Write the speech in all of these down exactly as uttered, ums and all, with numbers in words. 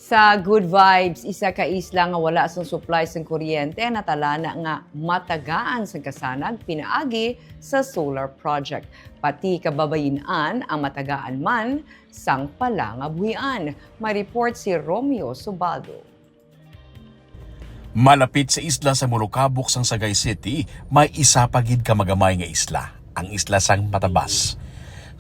Sa Good Vibes, isa ka isla nga wala sang supply sang kuryente, natalana nga matagaan sang kasanag pinaagi sa solar project. Pati kababayin-an ang matagaan man sang palangabuhian. May report si Romeo Subaldo. Malapit sa isla sa Molokabok sang Sagay City, may isa pa gid ka magamay nga isla, ang isla sang Matabas.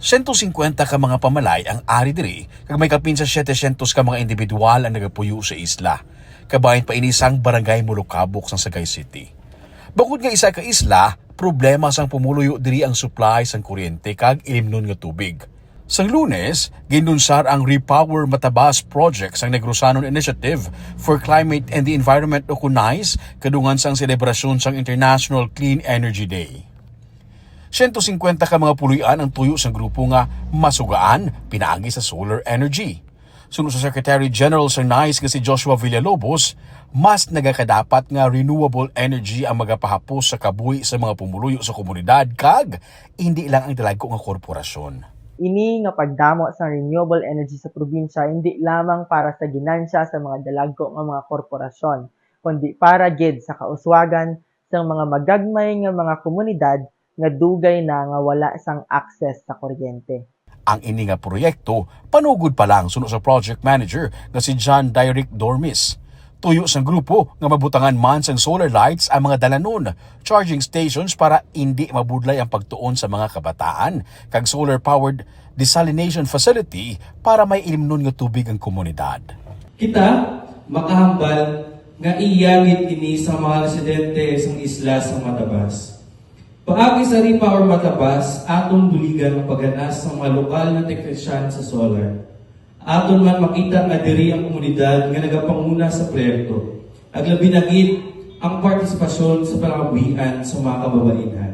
Sento singkwenta ka mga pamalay ang ari diri, kag may kapin sa setecientos ka mga individual ang nagapuyo sa isla. Kabahin pa ini sang Barangay Molokabok sang Sagay City. Bangod nga isa ka isla, problema sang pumuluyo diri ang supply sang kuryente kag ilimnon nga tubig. Sang Lunes, ginlunsar ang Repower Matabas Project sang Negrosanon Initiative for Climate and the Environment o kun nice, kadungan sang selebrasyon sang International Clean Energy Day. Sento singkwenta ka mga puloy-an ang tuyo sang grupo nga masugaan pinaagi sa solar energy. Suno sa Secretary General sang nice nga si Joshua Villalobos, mas nagakadapat nga renewable energy ang magapahapos sa kabuhi sa mga pumuluyo sa komunidad kag indi lang ang dalagko nga korporasyon. Ini nga pagdamo sang renewable energy sa probinsya indi lamang para sa ginansya sa mga dalagko nga mga korporasyon, kundi para gid sa kauswagan sang mga magagmay nga mga komunidad nga dugay na nga wala sang access sa kuryente. Ang ini nga proyekto panugod pa lang, suno sa project manager nga si John Dyrick Dormis. Tuyo sang grupo nga mabutangan man sang solar lights ang mga dalanon, charging stations para indi mabudlay ang pagtuon sa mga kabataan, kag solar-powered desalination facility para may ilimnon nga tubig ang komunidad. Kita makahambal nga iya gid ini sa mga residente sang isla sang Matabas. Paagi sa Repower Matabas, aton buligan ang pagganas sang mga lokal nga teknisyan sa solar. Aton man makita nga diri ang komunidad nga nagapanguna sa proyekto, kag labi na gid ang partisipasyon sa palangabuhian sa mga kababainhan.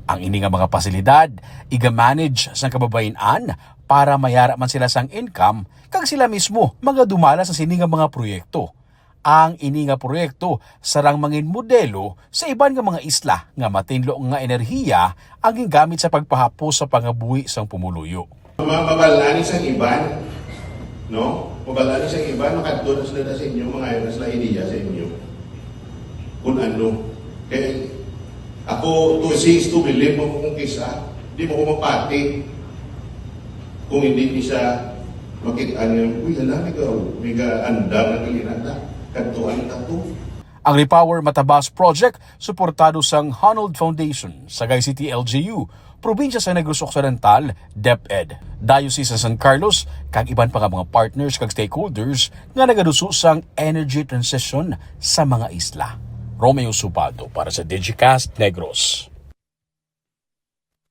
Ang ini nga mga pasilidad iga-manage sang kababain-an para mayara man sila sang income, kag sila mismo magadumala sa sini nga mga proyekto. Ang ini nga proyekto sarang mangin modelo sa iban nga mga isla nga matinlo nga enerhiya ang gingamit sa pagpahapos sa pangabuhi sang pumuluyo. Ma- Mabal-an ni sang iban, no? Mabal-an ni sang iban, makadto na sila sa inyo, mangayo na sila idea sa inyo. Kung ano. Kay ako, to see is to believe, ako kung kisa, di mo ko mapati. Kung hindi ni siya makita niya, uy, hala, may ka, may ka andam na kalinata. Kadtuan ta to. Ang Repower Matabas Project suportado sang Honnold Foundation, Sagay City L G U, Probinsya sa Negros Occidental, DepEd, Diocese sa San Carlos, kag iban pa nga mga partners kag stakeholders nga nagaduso sang energy transition sa mga isla. Romeo Subaldo para sa Digicast Negros.